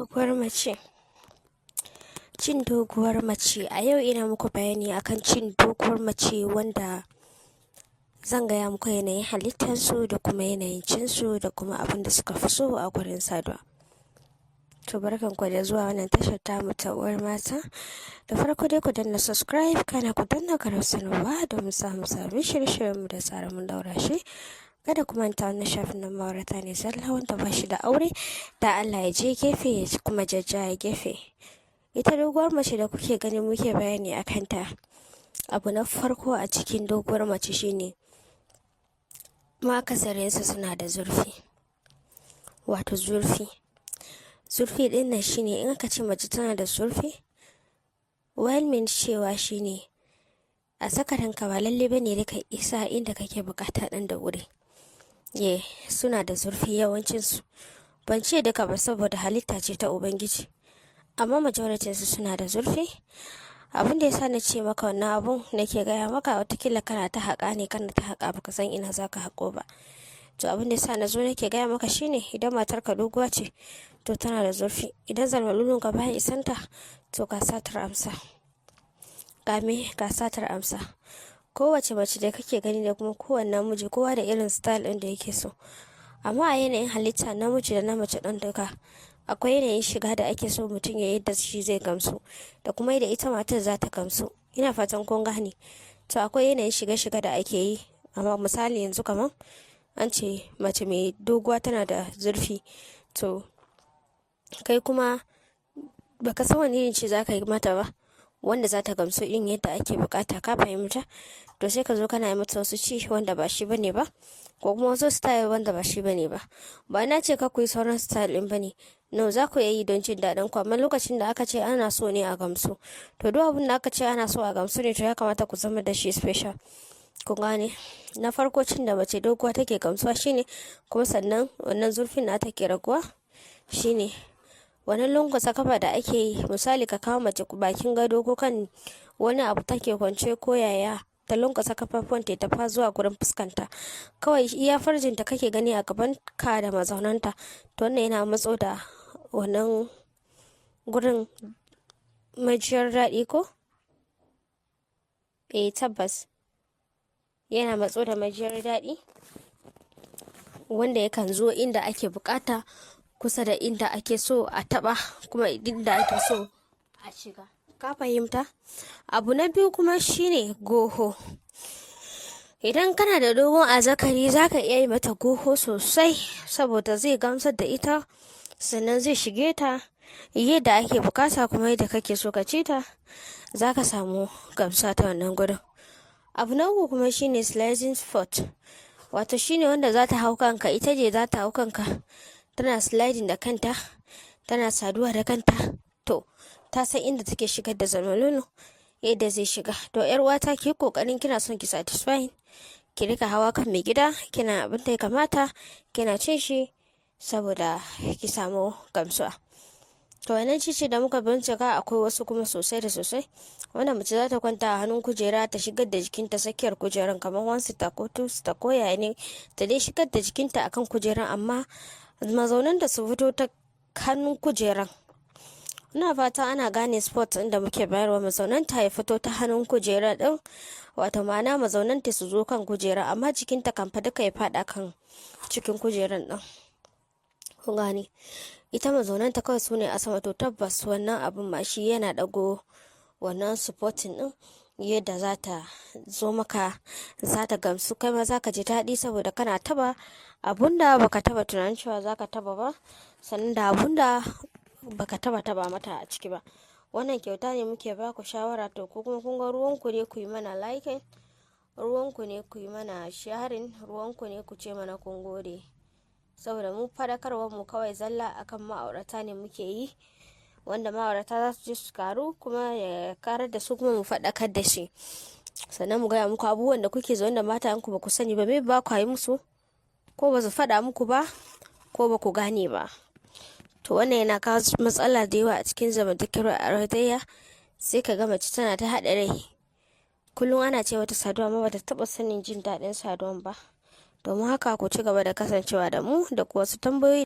Doguwar mace. Cin doguwar mace. A yau ina muku bayani akan cin doguwar mace, wanda zan gaya muku yanayin halittarsu da kuma yanayin cinsu da kuma abin da suka fi so a gurin saduwa. To, barkan ku da zuwa wannan tashar tamu ta Uwar Mata. Da farko dai ku danna subscribe, kana ku danna karar sanarwa domin samun sabbin shirye-shiryenmu da zarar mun daura shi. Kada ku manta, wannan shafin na ma'aurata ne zalla. Wanda ba shi da aure, da Allah ya je gefe ya kuma jajjaya gefe. Ita doguwar mace da kuke gani muke bayani a kanta. Abu na farko a cikin doguwar mace shine makasarinsu suna da zurfi. Wato zurfi. Zurfi ɗin nan shine, in aka ce mace tana da zurfi, well mean cewa shine a sakaranka ba lalle bane da ka isa inda kake bukata ɗin da wuri. Yeah, suna da zurfi yawancinsu. Ban ce duka ba saboda halitta ce ta Ubangiji. Amma majority su suna da zurfi. Abin da yasa na ce maka wannan abun nake gaya maka, watakila kana ta haƙa ne, kana ta haƙa, baka san ina za ka haƙo ba. To, abin da yasa na zo nake gaya maka shine, idan matarka doguwa ce, to tana da zurfi. Idan zalmalulun ka baya isanta, to ga satar amsa. Ga me? Ga satar amsa. Kowace mace da kake gani da kuma kowane namiji, kowa da irin style ɗin da yake so. Amma a yanayin halitta namiji da na mace ɗin duka, akwai yanayin shiga da ake so mutum ya yi da shi zai gamsu, da kuma yadda ita matar za ta gamsu. Ina fatan kun gane. To, akwai yanayin shiga-shiga da ake yi. Amma misali yanzu kaman an ce mace mai doguwa tana da zurfi. To, kai kuma baka san wani irin ci za ka yi mata ba wanda za ta gamsu irin yadda ake bukata, ka fahimta? To, sai ka zo kana yi mata wasu ci wanda ba shi bane ba, ko kuma wasu style wanda ba shi bane ba. Ba na ce ka ku yi sauran style ɗin bane, no, za ku iya yi don jin daɗin ku. Amma lokacin da aka ce ana so ne a gamsu, to duk abin da aka ce ana so a gamsu ne, to ya kamata ku zama da shi special. Kun gane? Na farko, cin da mace doguwa take gamsuwa shine, kuma sannan wannan zurfin na take raguwa, shine wannan lankwasa kafa da ake yi. Misali, ka kawo mace bakin gado ko kan wani abu take kwance ko yaya, ta lankwasa kafafuwan ta tafa zuwa gurin fuskanta, kawai iya farjinta kake gani a gaban ka da mazaunanta. To, wannan yana matso da wannan gurin majiyar daɗi ko? Eh, tabbas yana matso da majiyar daɗi, wanda yakan zo inda ake bukata, kusa da inda ake so a taba, kuma inda ake so a shiga. Ka fahimta? Abu na biyu kuma shine goho. Idan kana da dogon azzakari, za ka iya yi mata goho sosai saboda zai gamsar da ita, sannan zai shige ta yadda ake bukata, kuma yadda kake so ka ci ta, za ka samu gamsuwa ta wannan gurin. Abu na uku kuma shine sliding spot, wato shine wanda za ta hau kanka, ita ce za ta hau kanka tana sliding da kanta, tana saduwa da kanta. To, ta san inda take shigar da zalmalolo, yadda zai shiga. To, yar uwata, ki kokarin kina son ki satisfying, ki rika hawa kan mai gida, kina abin da ya kamata, kina cin shi saboda ki samu gamsuwa. To, wannan cici da muka bincika, akwai wasu kuma sosai da sosai wanda mace za ta kwanta a hannun kujera, ta shigar da jikinta tsakiyar kujeran, kamar one seater ko two seater ko yaya ne, ta dai shigar da jikinta akan kujeran, amma mazaunan da su fito ta hannun kujeran. Ina fata ana gane spot ɗin da muke bayarwa. Mazaunan ta ya fito ta hannun kujera ɗin, wato ma'ana mazaunan ta su zo kan kujera, amma jikinta kan fa duka ya faɗa kan cikin kujeran ɗin. Kun gane? Ita mazaunanta kawai su ne a sama. To, tabbas wannan abin ma shi yana ɗago wannan supporting ɗin, yadda za ta zo maka, za ta gamsu, kai ma za ka ji daɗi saboda kana taba abun da baka taba tunanin cewa za ka taba ba, sannan da abun da baka taba taba mata a ciki ba. Wannan kyauta ne muke baku shawara. To, ko kuma kun ga, ruwanku ne ku yi mana liking, ruwanku ne ku yi mana sharing, ruwanku ne ku ce mana kun gode, saboda mu fadakarwar mu kawai zalla akan ma'aurata ne muke yi, wanda ma'aurata za su je su karu, kuma ya karar da su, kuma mu faɗakar da shi, sannan mu gaya muku abubuwan da kuke zaune da mata ku ba ku sani ba, me ba ku yi musu, ko ba su faɗa muku ba, ko ba ku gane ba. To, wannan yana kawo matsala da yawa a cikin zamantakewar auratayya. Sai ka ga mace tana ta haɗa rai, kullum ana ce wata saduwa, amma bata taɓa sanin jin daɗin saduwan ba. Domin haka, ku ci gaba da kasancewa da mu da wasu tambayoyi.